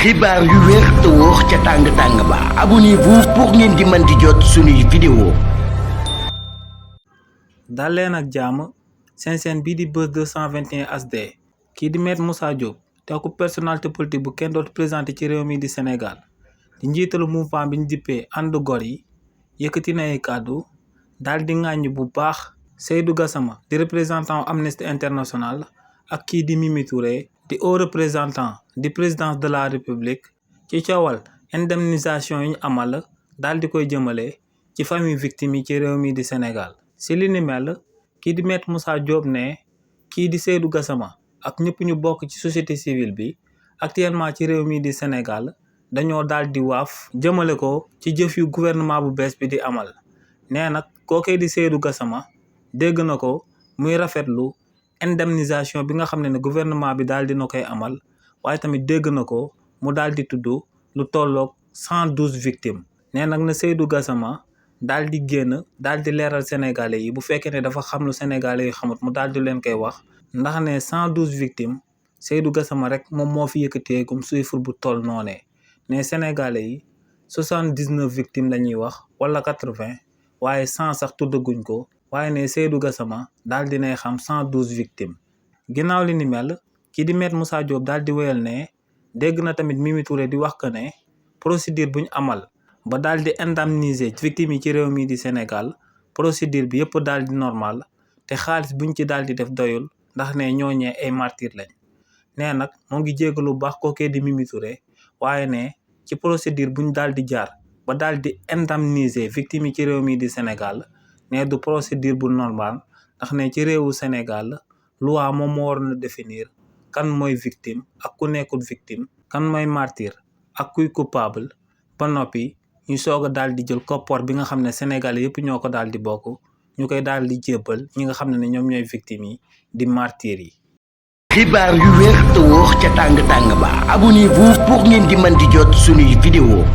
xibaar yu wér te wóor ca tàng-tàng ba abonnez-vous pour ngeen di mën di jot suñuy vidéo. dal leen ak jàmm seen chaîne bii di Buzz 221 HD kii di Maître Moussa Diop te ku personnalité politique bu kenn dootu présenté ci réew mi di Sénégal di njiitalu mouvement bi ñu dippee ànd gor yi yëkkati na ay kàddu daal di ŋàññ bu baax Seydou Gassama di représentant Amnesty International ak kii di Mimi Touré di haut représentant di présidence de la République ci coowal indemnisation yi ñu amal daal di koy jëmale ci famille victime yi ci réew mi di Sénégal. si li ni mel kii di Maître Moussa Diop ne kii di Seydou Gassama ak ñëpp ñu bokk ci société civile bi actuellement ci réew mi di Sénégal dañoo daal di waaf jëmale ko ci jëf yu gouvernement bu bees bi di amal. nee nag kookee di Seydou Gassama dégg na ko muy rafetlu indemnisation bi nga xam ne gouvernement bi daal dina koy amal waaye tamit dégg na ko mu daal di tudd lu tolloog 112 victimes. nee nag na Seydou Gassama daal di génn daal di leeral sénégalais yi bu fekkee ne dafa xam lu sénégalais yi xamut mu daal di leen koy wax ndax ne 112 victimes Seydou Gassama rek moom moo fi yëkkateegum chiffre bu toll noonee ne sénégalais yi 79 victimes la ñuy wax wala 80 waaye 100 sax tuddaguñ ko waaye ne Seydou Gassama daal dinay xam 112 victimes. ginnaaw li ni mel kii di Maître Moussa Diop daal di wéyal ne dégg na tamit Mimi Touré di wax que ne procédure bu ñu amal ba daal di indemniser victimes yi ci réew mi di Sénégal procédure bi yëpp daal di normal te xaalis buñ ci daal di def doyul ndax ne ñooñee ay martyr lañ. nee nag moo ngi jégalu bu baax kookee di Mimi Touré waaye ne ci procédure buñ daal di jaar ba daal di indemniser victimes yi ci réew mi di Sénégal ne du procédure bu normal ndax ne ci réewu Sénégal loi moom moo waroon a définir kan mooy victime ak ku nekkul victime kan mooy martyr ak kuy coupable ba noppi ñu soog a daal di jël koppoor bi nga xam ne Sénégal yëpp ñoo ko daal di bokk ñu koy daal di jébbal ñi nga xam ne ñoom ñooy victimes yi di martyr yi. xibaar yu wér te wóor ca tàng-tàng ba abonnez-vous pour ngeen di mën di jot suñuy vidéo.